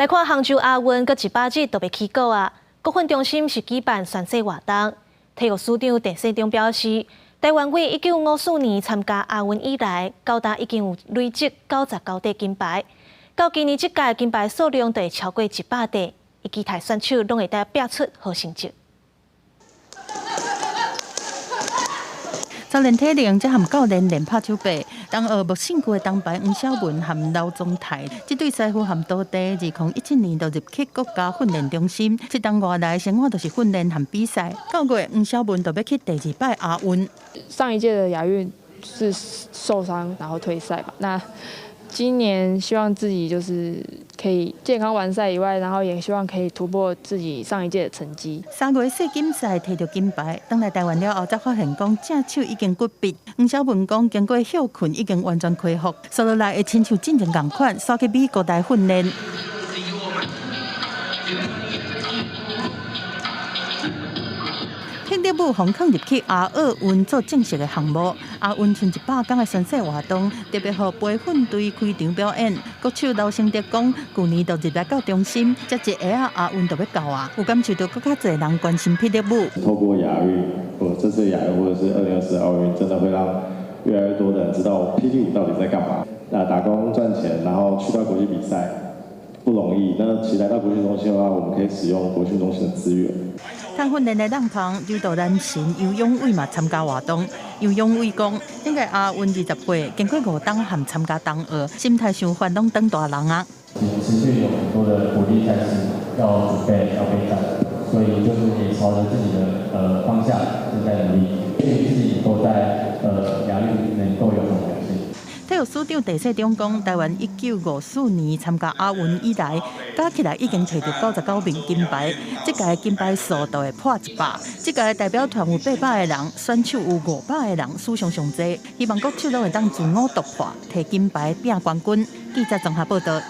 來看杭州亞運，閣100日就欲起鼓啊！國訓中心是舉辦宣誓活動。體育署長鄭世忠表示，台灣對1954年參加亞運以來，到今已經有累積99塊金牌。到今年這屆金牌數量就會超過100塊，伊期待選手攏會當拼出好成績。操練體能，才和教練練拍手臂。東奧無勝負的銅牌黃筱雯和劉宗泰，這對師傅和徒弟，2017年就入去國家訓練中心。7冬外來生活就是訓練和比賽。9月黃筱雯就欲去第二擺亞運。上一屆的亞運是受傷，然後退賽嘛。那今年希望自己就是可以健康完賽以外，然後也希望可以突破自己上一屆的成績。3月世錦賽提著金牌，轉來台灣了後，才發現講正手已經骨折。黃筱雯講，經過歇睏已經完全恢復，紲落來會親像進前仝款，煞去美國來訓練。霹靂舞予放入去亞奧運做正式的項目，亞運賰100天的宣誓活動，特別予培訓隊開場表演。國手劉成德講，舊年就入來到中心，這一下仔亞運就欲到啊，有感受著閣較濟人關心霹靂舞。透過亞運，或這次亞運，或者是2024奧運，真的會讓越來越多的人知道霹靂舞到底在幹嘛。那打工賺錢，然後去到國際比賽不容易。那其實來到國訓中心的話，我們可以使用國訓中心的資源。通訓練的浪旁，柔道男神游勇緯嘛參加活動。游勇緯講，頂屆亞運20歲，經過5冬和參加東奧，心態想法攏當大人啊。持續有很多的國際賽事要準備，要備戰，所以就是也朝着自己的方向正在努力，希望自己能夠在亞運能夠有所表現。體育署長鄭世忠講，台灣1954年參加亞運以來，加起來已經提著99面金牌，這屆金牌數就會破100。這屆代表團有800個人，選手有500個人，史上上濟。希望國手攏會當自我突破，提金牌拼冠軍。記者綜合報道。